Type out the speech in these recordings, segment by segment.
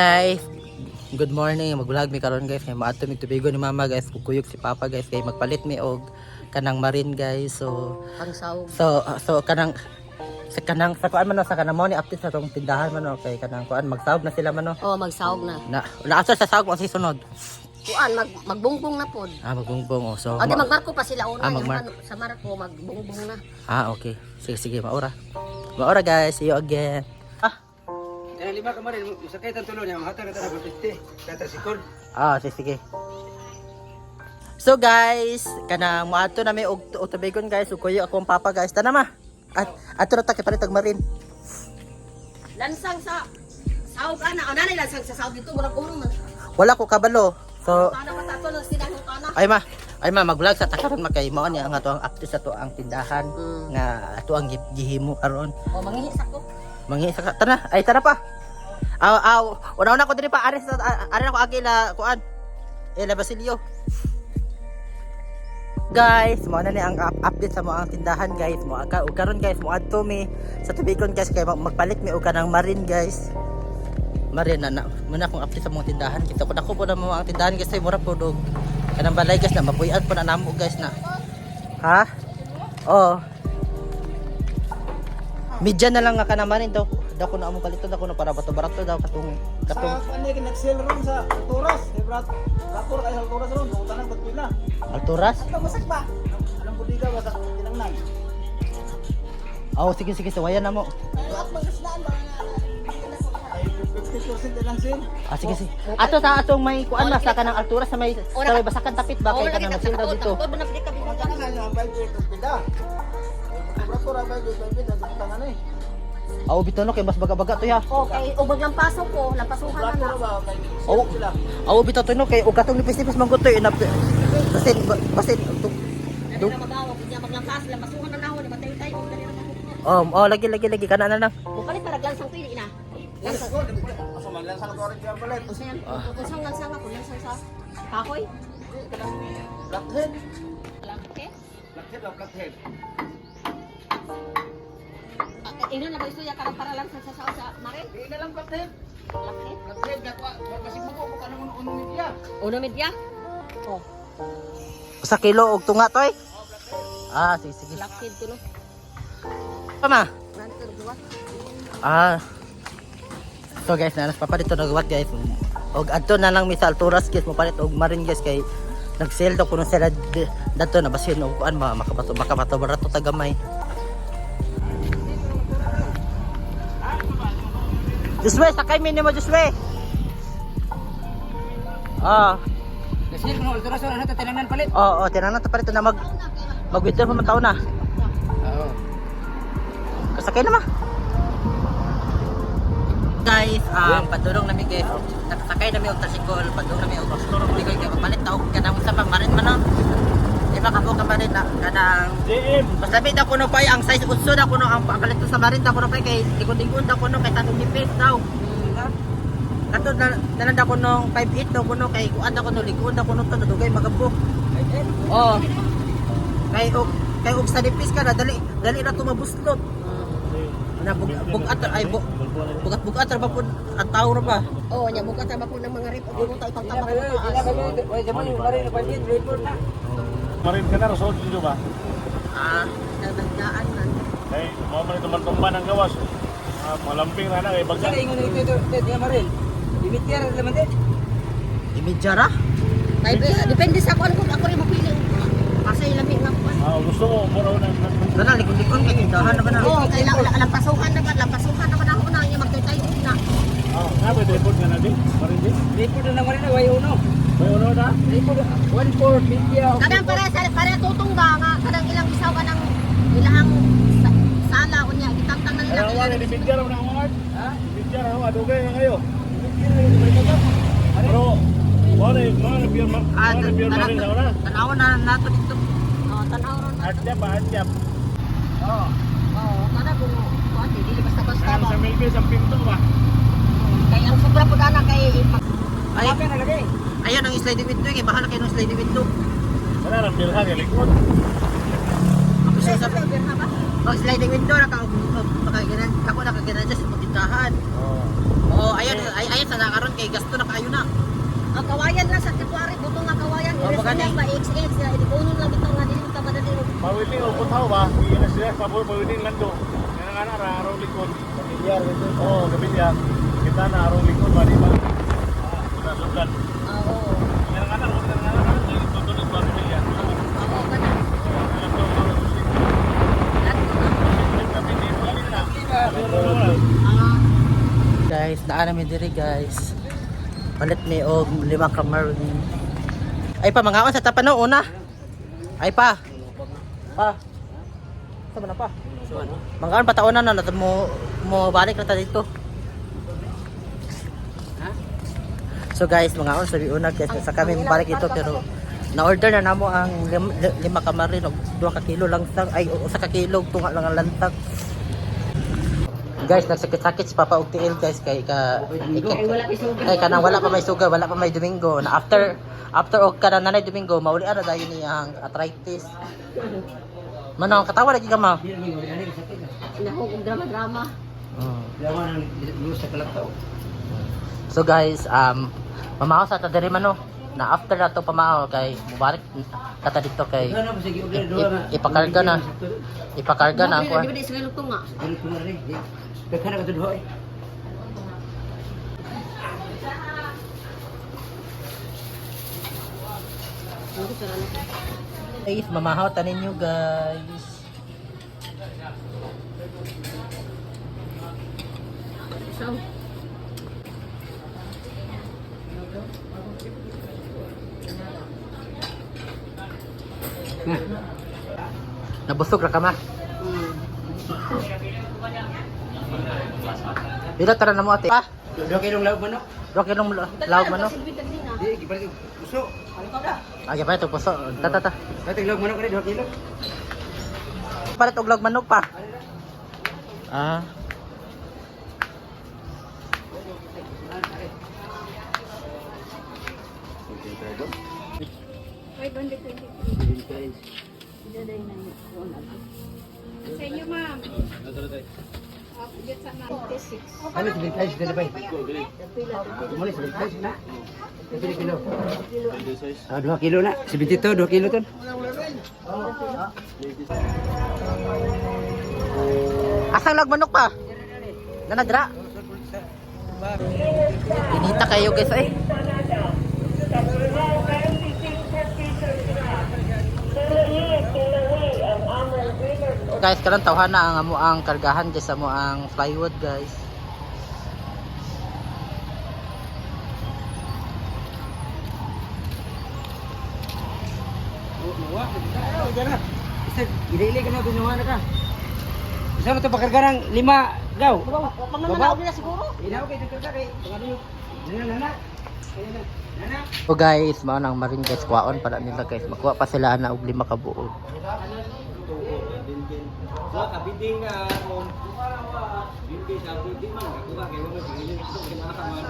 Guys, good morning. Mag-vlog mi karon, guys, kay maadto mig tubigon ni Mama, guys. Kukuyog si Papa, guys, kay magpalit mi og kanang marin, guys. So Pangsawg. So kanang sa kanang sa kuan man no, sa kanang mo ni update sa tong tindahan man no, kay kanang kuan, magsawg na sila man no. Oh, magsawg na. Na naasa sa sawg mo si sunod. Kuan, magbungbong na pod. Ah, magbungbong oh. So O di magmarko pa sila una. Ah, magmarko. Sa Marco magbungbong na. Ah, okay. Sige, sige, maura. Maura, guys. See you again. Ah, Yan lima ka marin, sakay tan tulo niya, mahatag ka tanang 50, kata sikol. Ah, sige, sige. So guys, kanang moadto na mi og tubigon, guys, ug kuyo akong papa, guys. Tana ma. At ato ra ta kay palit og marin. Lansang sa sawg ana. O nanay lansang sa sawg dito murag uno man. Wala ko kabalo. So Kana pa tato lang sila ng kana. Ay ma, mag-vlog sa takaron ma kay mao ni ang ato ang update sa to ang tindahan nga ato ang gihimo karon. O mangihi sa ko. Mangi sa tana, ay tara pa. Aw aw, una-una ko diri pa ari sa ari ako agi la kuan. Eh la Basilio. Guys, mo na ni ang update sa mo ang tindahan, guys. Mo ka ug karon, guys, mo adto mi sa tubigon, guys, kay magpalit mi og kanang marin, guys. Marin na na mo na akong update sa mga tindahan. Kita ko dako po na mo ang tindahan, guys, ay mura po dog. Kanang balay, guys, na mapuy-an po na namo, guys, na. Ha? Oh. Medya na lang nga kanang marin daw. Daw ko na among paliton daw ko na para bato-barato daw katong katong Sa ano yung nag-sale ron sa Alturas, eh brat, rapor kay sa Alturas ron, utang nang pila. Alturas. Pamusak ba? Anong budiga ba sa tinangnan? Oh, sige sige, sawayan na mo. At magaslaan ba nga? Ay 50% na lang sale. Ah, sige, sige. Ato sa atong may kuan ma sa kanang altura sa may basakan tapit ba kay kanang nagsil daw dito. Utang na ang 5 pila. Rapor ang 5 pila, utang na eh. Aw bitaw no kay mas baga-baga to ya. Okay, o maglampaso ko, lampasuhan na Rapor na. ba kay Oh. sila. Aw bitaw to no kay og katong nipis-nipis man gud to inap. Basin basin tung Dali na magawag, niya maglampas, lampasuhan na nahon, matay tayo, dali na magawag. Oh, oh, lagi lagi lagi kana na lang. Mupalit para lansang to ina. Lansang. Asa man lang sa Alturas diyan palit. Unsa yan? Unsang lansang ako, lansang sa kahoy? Blackhead. Laki. Blackhead o blackhead. Ah, ina na ba istorya karon para lansang sa mare? Di na lang blackhead. Laki. Blackhead na basig mo ko kanang uno media. Uno media? Oh, Usa kilo og tunga toy. Ah, sige sige. laki to no. Pa ma. Nandito nagduwa. Ah. So guys, nanas papa dito nagwat, guys. Og adto na lang mi sa alturas, guys, mo palit og marin, guys, kay nag-sale daw kuno sila dato na basin og kuan ma makabato makabato barato ta gamay. Josue, sakay mi nimo, Josue. Ah, Nag-sale ko Alturas ron, ano tinangnan palit. Oo, oh, tinanong ta palit na mag mag-withdraw pa man taon na. Oo. Kasakay na ma. Guys, padulong nami, guys. Nakasakay nami og tricycle, padulong nami og tricycle kay magpalit ta og kanang usa pang marin man no. Di ba kamo ka marin na kanang JM. mas labi daw kuno pa ang size 8 daw kuno ang palit sa marin daw kuno pa kay likod-likod daw kuno kay tanong nipis daw. Kato na nalang daw kuno 5'8 daw kuno kay kuan daw kuno likod daw kuno to dugay magabok. Oh. Kay og sa nipis ka na dali dali na tumabuslot. Na bugat ay bugat bugat ra ba pud ang tao ra ba? Oh, nya buka ta ba po ng mga rip o ta ipang tama ko taas. Marin ka na, Rosol, dito ba? Ah, Nagdaan man. Eh, mga man ito tumba ng gawas. Ah, malamping na na, kay bagsak. Imidya ra. Kay depende sa kuan kung ako rin mapili. Kasi lami nga kuan. Ah, gusto mo, mura na. Kana likod-likod kay tindahan na ba na? Oh, kay lampasuhan na ba, lampasuhan na ba na ako na nya magtay-tayo na. Ah, nga ba, tripod nga na di? Marin di? May uno na? Kadang para sa para tutong ba nga kadang ilang isaw ka ng ilahang sala unya gitangtang na nila Ano nga, imidya ra na ang art? Ha? Imidya ra, adugay nga kayo. Pero, wala eh, mga na Ah, mga na pure marin na una. Tanawa na nato dito. Oh, tanaw ron na. Artyap ba, artyap. Oh, kana kung kuan di dili basta-basta Ang ba. sa Melvis, ang pinto ba? Kay ang sobra pud ana kay Ay, ayun ang sliding window kay bahala kayo ng sliding window. Wala nang bilha, kay likod. Ako sa Sa ba? mag sliding window na ka makaginan ako nakaginan sa tindahan. Oh. Oh, ayun ay ayun sa nakaron kay gasto na kaayo na. Ang kawayan lang sa February, butong nga kawayan, Oh, i-rest bagani. lang ba XX na ilikunon lang bitaw nga dili ka madali. Pawiting o putaw ba? Iya na sila, pabor pawiting lando. Nga nga na, araw likod. Pamilyar ito. Oo, gabi niya. Kita na araw likod, ba di ba? Ah, sudlan. Oo. Nga nga na, nga nga na, tutulog ba pamilya? Oo, kana. Lando, Lato na. na. Guys, naa na mi diri, guys. Palit mi og 5 ka marlin. Ay pa mangaon sa tapano una. Ay pa. Pa. Sa man na pa? Mangaon pa taon na na mo mo balik na ta dito. So guys, mga on sabi una guys, sa kami balik dito pero na-order na namo ang 5 ka marlin og 2 ka kilo lang sang ay usa ka kilo og tunga lang ang lantang. Guys, nagsakit-sakit si Papa og tiil guys kay ka Ay wala kay sugar. kay kanang wala pa may sugar, wala pa may Domingo. Na after after og kanang nanay Domingo, mauli ana dayon niya ang arthritis. Manong katawa lagi ka ma. Nahog og drama-drama. So guys, pamahaw sa ta diri man no. Na after na to pamahaw kay mubalik kata dito kay ipakarga na. Ipakarga na ako. Di ba di sila lutong nga? Guys, mamahaw ta ninyo guys. So, Nabusog ra ka ma. Pila tara na mo ate? Pa? 2 kilong laog manok. 2 kilong laog manok. Di, gipalit puso. Ay, pa ito puso. Ta ta ta. Dating laog manok rin, 2 kilo. Palit og laog manok pa. Ah. Sa inyo, ma'am. Ano, 75, 75. Muli, 75 na. 3 kilo. Ah, 2 kilo na. 72, 2 kilo ton. Asang laog manok pa? Nanadra. Inita kayo guys eh. Guys, karon tawhan na ang amo ang kargahan guys amo ang plywood guys. Ile-ile ka na, binuha na ka. Isa mo ito pakarga ng 5 gaw. Pamamanaw nila siguro. Inaw kay karga kay. Ano yung nana nana. Nana. So guys, mao nang marin guys kuwaon para nila guys. Makuha pa sila na og 5 ka buo. Kabiding na kung bindi sa bindi man nakakuha kay wala sige ito kinaka man.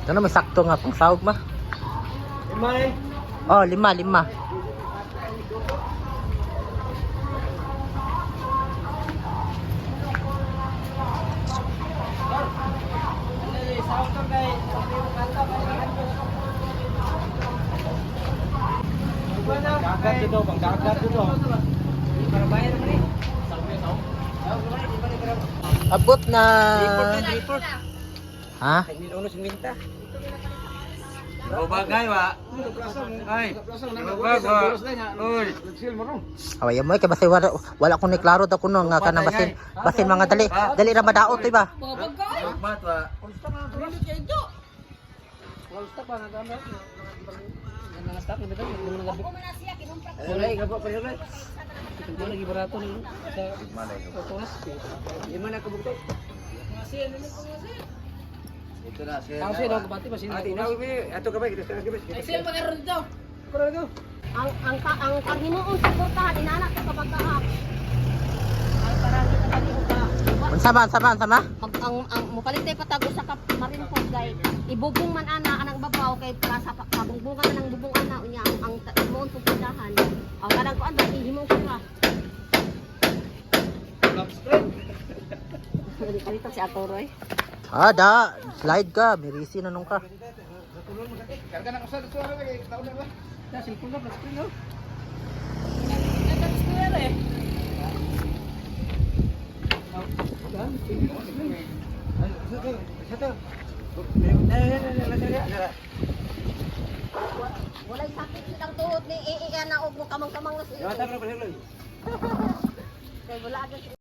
Ano may sakto nga pang sahog ma? Lima eh. Oh, 5, 5. Dagat dito, pang dagat dito. Para bayar man eh. Abot na. Report, report. Ha? Nagniluno 50. Bagay wa. Ay. Bagay wa. Oy. Away mo kay basta wala wala ko ni klaro daw kuno nga kanang basin basin mga dali dali ra madaot to ba. Mat wa. Ulay ka pa ulay. Lagi barato ni sa Lima na kabukto. Ito na, sir. Tao siya daw kabati pa sino. Ate inaw ato ka ba kita sa gabi. Ang ang ka, ang paghimuon suportahan inana ka kapagkaak. Ay parang kita bali og ka. Unsa ba unsa ba unsa ba? Mag ang mupalit tayo patag usa ka marine pod kay ibubong man ana anang babaw kay para sa kabungbungan man ang bubong ana unya ang moon pud pindahan. Ang kanang kuan ba himong kuha. Dito si Ato Roy. Ah, da, slide ka, mirisi na nung ka. Karga na ko sa dito ara kay taon na ba? Sa cellphone na flat screen no. Walay sakit silang tuhod ni iiya na og mo kamang-kamang na siya. Kay wala agad si